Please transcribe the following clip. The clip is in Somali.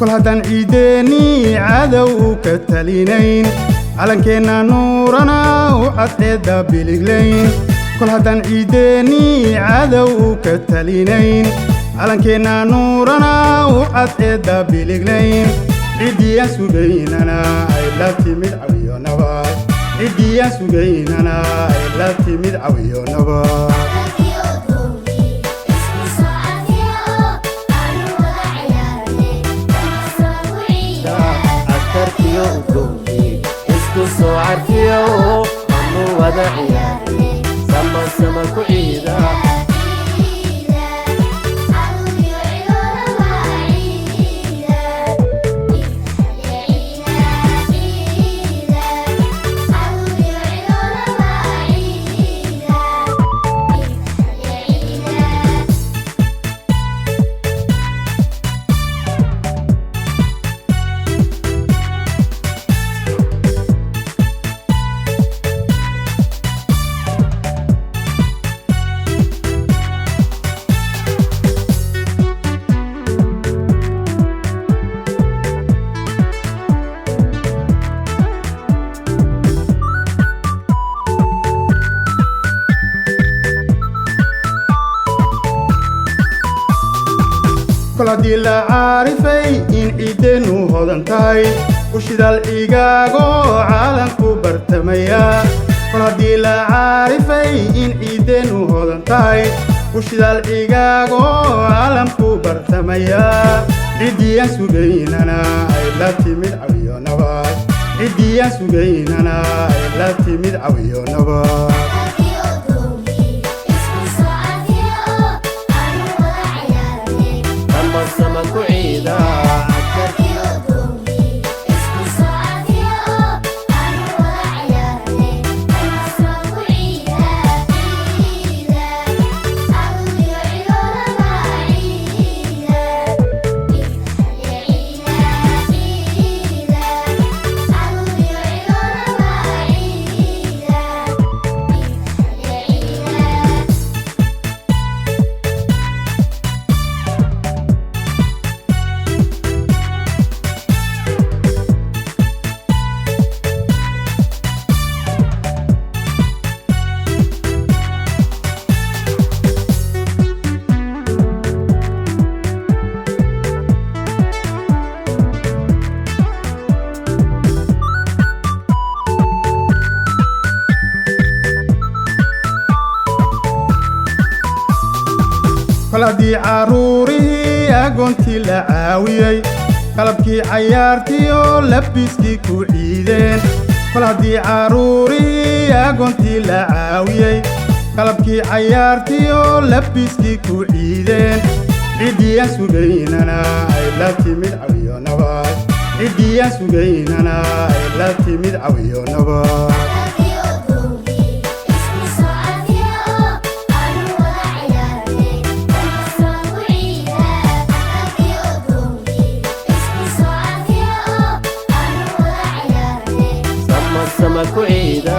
Kol haddaan ciideennii cadow u ka talinayn, calankeenna nuurana u cadceedda biliglayn. Kol haddaan ciideennii cadow u ka talinayn, calankeenna nuurana u cadceedda biliglayn, ciddiyaan sugaynana ay la timid cawiyo nabad, ciddiyaan sugaynana ay la timid cawiyo nabad. Catarkiyo udgoonkii isku soo carfiyo, anu wada ciyaarne, sama sama ku ciida. Kol haddii la caarifay in ciiddeennu hodan tahay, u shidaal cigaago caalamku bartamaya. Kol haddii la caarifay in ciiddeennu hodan tahay, u shidaal cigaago caalamku bartamaya, ciddiyaan sugaynana ay la timid cawiyo nabad, ciddiyaan sugaynana ay la timid cawiyo nabad. Sama sama ku ciida. Kol haddii carruurihii agoontii la caawiyey, qalabkii cayaartiyo labiskii ku ciideen. Kol haddii carruurihii agoontii la caawiyey, qalabkii cayaartiyo labiskii ku ciideen, ciddiyaan sugaynana ay la timid cawiyo nabad, ciddiyaan sugaynana ay la timid cawiyo nabad. Sama sama ku ciida.